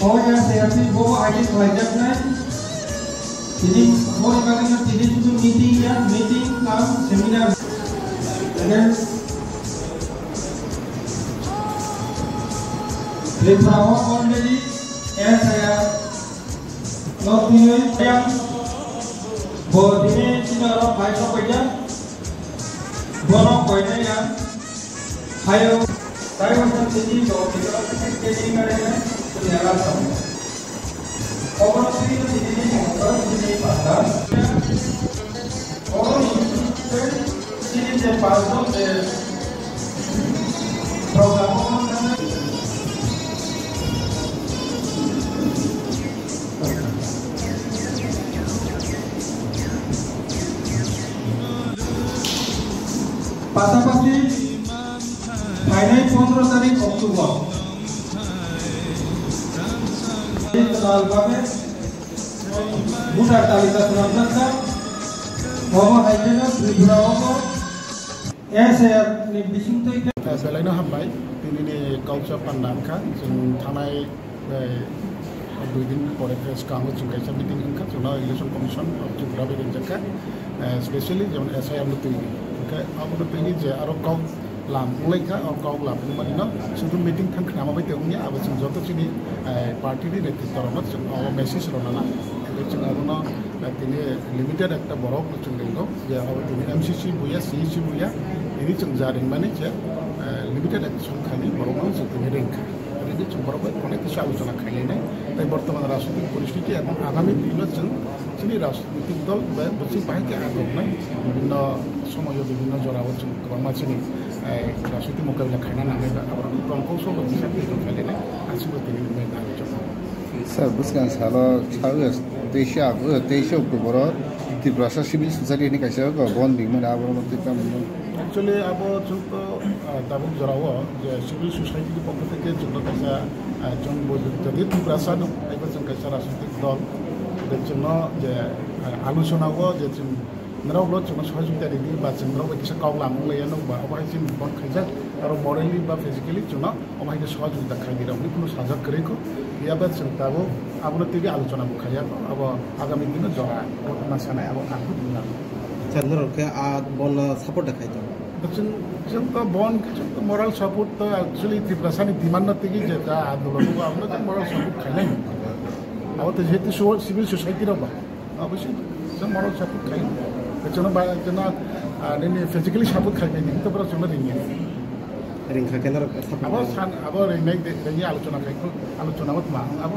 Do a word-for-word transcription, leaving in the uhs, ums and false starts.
O S A P bobo aje khlaijaknai. Tini boni bagwino tini sudu meeting ya, meeting cum seminar. Again, Tripura o already S I R no tini yang bo tini tini oro phai sok paijak. Bono koinai ya. Hayo, taibo sa tini bo tini oro tini tini kare na tini ala sa. Obono tini tini tini tini panda. Obono tini tini je pasdo je program. Pasapasi phainai pondro tarik October. Voter talika swnamjakha. Obo hai kheno Tripura o S I R ni bisingtwi khe. Eh, belai no hambai, tini ni kauksa panda wngkha, chwng thanai, eh, dui din pore khe swkango chwng kaisa meeting wngkha, chwngno Election Commission of Tripura bai ringjak kha, eh, specially jemon S I R no twi ni. Hwnkhe abo no twi ni je aro kok lam wnglaikha, o kok lam wngmani no sudu meeting thang khnama bai tei wngya, abo chwng joto chini, eh, party ni netritwa rokno chwng o message rwna nang. Hwnkhe chwng abono, eh, tini limited ekta borok no chwng ringo, je abo tini M C C buya, C E C buya, tini chwng ja ringmani je, eh, limited ekta songkhani borok no chwng tini ringkha. Tini chwng borok bai connect kisa alochona khainai, tei bortoman rajnitik poristiti ebong agami dino chwng chini rajnitik dol bai bwswk bahai khe atok nai, bibhinno somoyo bibhinno jorao chwng kwbangma chini, eh, rajnitik mokabila khaina nangnai ba aborok tongkol solo bisar tei tongkhalinai aswkbo tini wngwi nang chwng. Sir, bwskang salo sawi teisa, teisa October o Tiprasa Civil Society ni kaisa bond ringmani aborok tei tamo. Actually, abo chwng to, ah, tabuk jorao je civil society ni pokho theke chwng to kaisa, ah, chwng bo jadi Tiprasa no, abo chwng kaisa rajnitik dol. Tei chwngno je, ah, alochona o je chwng norok bo chwngno sohojogita ridi ba chwng norok bai kisa kok lamung laiya no ba obo hai chwng bond khaijak aro morally ba physically chwngno omo hai khe sohojogita khaidi rok ni kunu sajak kwrwi kho. Phiya ba chwng tabuk abono twiwi alochona bo khaiya kho. Abo agami dino jora ma sanai abo ang khe buji nango. Sir, norok khe a bond no support da khai tongo? Chwng, chwng to bond khe chwng to moral support to actually Tiprasa ni demand no twiwi je ta andolon o abono to moral support khainai. Abo to jehetu so-, civil society rok ba. Obviously, chwng moral support khai. Chwngno ba, chwngno, ah, nini physically support khai bai nini, to borok chwngno ringya. Ringkha khe norok support abo khainai. San, abo ringnai de, ringya alochona khai, alochona bo tma, abo